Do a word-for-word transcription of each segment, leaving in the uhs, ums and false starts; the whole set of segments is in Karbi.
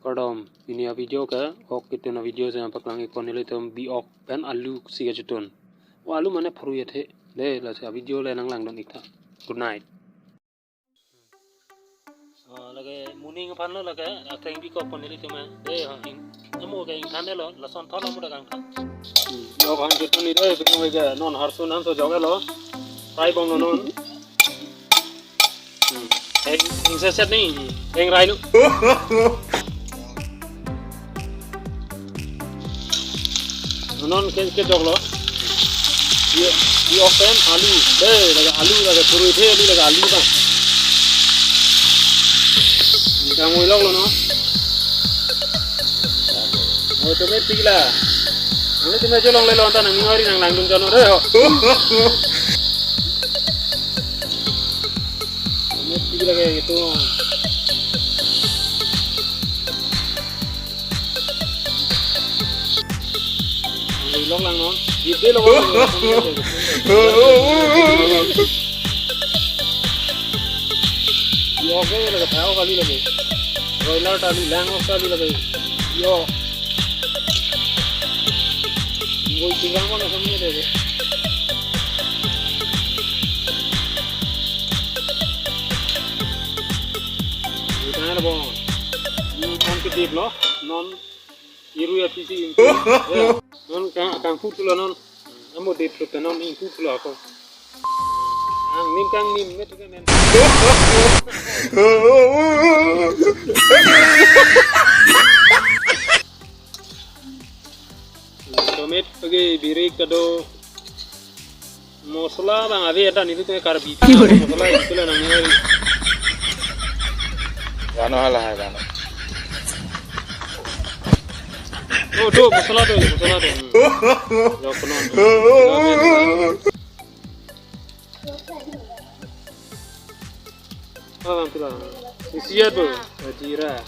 Kardom, pini a-video ke ok ketun a-video si nangpaklang-ikpon ilitum bi-ok pen alu si kachetun. O alu mane phurui athe. Dei, lasi a-video le nanglangdun-ik tha. Good night. Ah, lake moning aphan lo lake, ah, keng bikokpon ilitum. Dei, ha, ing, amo ke ingthan lo, lason thon amo dak kangthan. Hmm, yok han chetun ni dei, bikong ke non harsun han so jok lo. Fry bomlo non. Hmm. Heng, heng set set ni, heng rai nu. Non ke, kejok lo. Bi, bi-ok pen alu. Dei, lake alu, lake phurui athe alu, lake alu ta. Ni kangmui lok lo non. Oh, tomato pik la. Nangli tomato longle lo, anta nangning ari nanglangdun chot non dei ho. Tomato pik lake itu. Nangli lok lang non. Gede lo. Bi-ok ke lake, bi-ok kali lake. Broiler ta alu, lang-ok ta alu lake. Yo. Ngoi tinggang mana kami ada ke? Kita ada bong. Ini kan kedip lo, non. Irui apisi ingkung. Ya. Non kang, kangpu tulo non. Amo dip tulo non ingkung tulo ako. Ang nim kangnim met ke men. Tomato pagi birik kado. Masala bang ave ada ni tu Karbi. Masala itu lah namanya. Gano hala hai gano. Oh, tu masala tu, masala tu. Hmm. Ya, penuh. Ah, bang pila. Isi ya tu. Jira.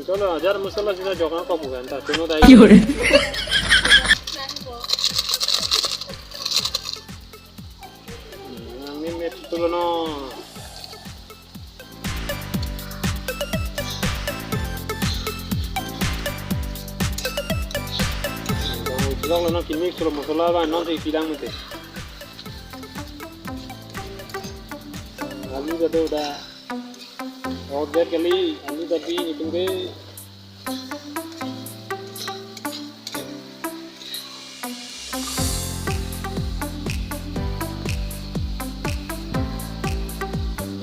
Kalau ajar masala sina jok nangkok bukan ta. Cuma tadi. Hmm, nangning met tulo non. Bilang lo non kimik solo masala ba non si bilang mete. Alu ka do da. Order kali, alu tapi itum ke.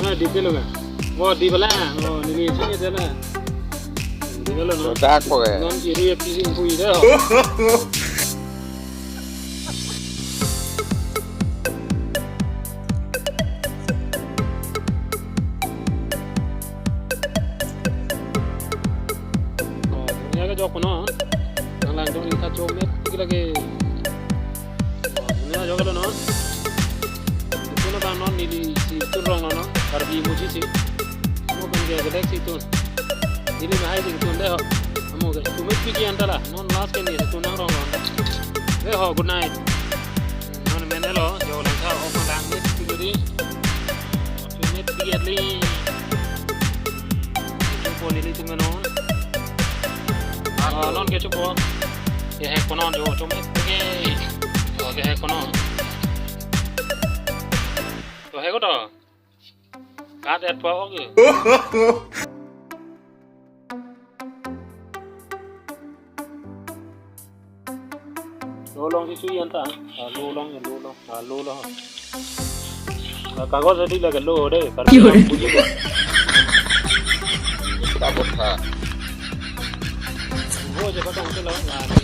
Ah, di pelo ka? Oh, di bala. Oh, neli sini jala. Di bala non. Dak ko ke. Non kiri ya pising kui dah. Oh, ini agak jok no. Nanglangdun-ik tha, chomet pik lake. Oh, ini jok lo non. Itu na bang non neli si tun rong lo non. Karbi emoji si. Mo kan dia jelek si tun. Neli mahai si tun dei ho. Amo ke chomet pik anta la. Non last ke ni tun nangrong lo. Dei ho, good night. Non mene lo, jo lang tha, ok lang ni, tu di. Tu ni tiga li. Tu pon ni tu menon. Ah, non ke chupo. Ke hek konon jo, tu me ke. Oh, ke hek konon. To hek ko to. Kat et pa ok. Lo long si sui anta. Ah, lo long, lo long. Ah, lo long. Ah, kagos tadi lagi lo dei. Karena puji dei. Kita buat ha. Wo je patong tu lo. Nah, ini.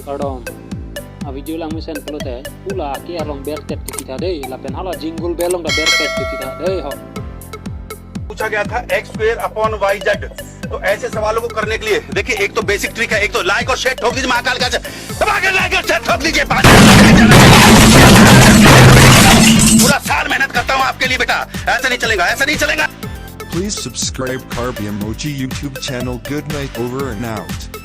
Kardom. A-video lang mesen pulote, pu la ke arlong bertet ke kita dei, lapen hala jingle bell along ta bertet ke kita dei ho. पूछा गया था X square upon Y Z. तो ऐसे सवालों को करने के लिए देखिए, एक तो बेसिक ट्रिक है, एक तो लाइक और शेयर ठोक दीजिए महाकाल का, दबा के लाइक और शेयर ठोक दीजिए। पूरा साल मेहनत करता हूँ आपके लिए बेटा, ऐसा नहीं चलेगा, ऐसा नहीं चलेगा। Please subscribe Karbi Emoji YouTube channel. Good night, over and out.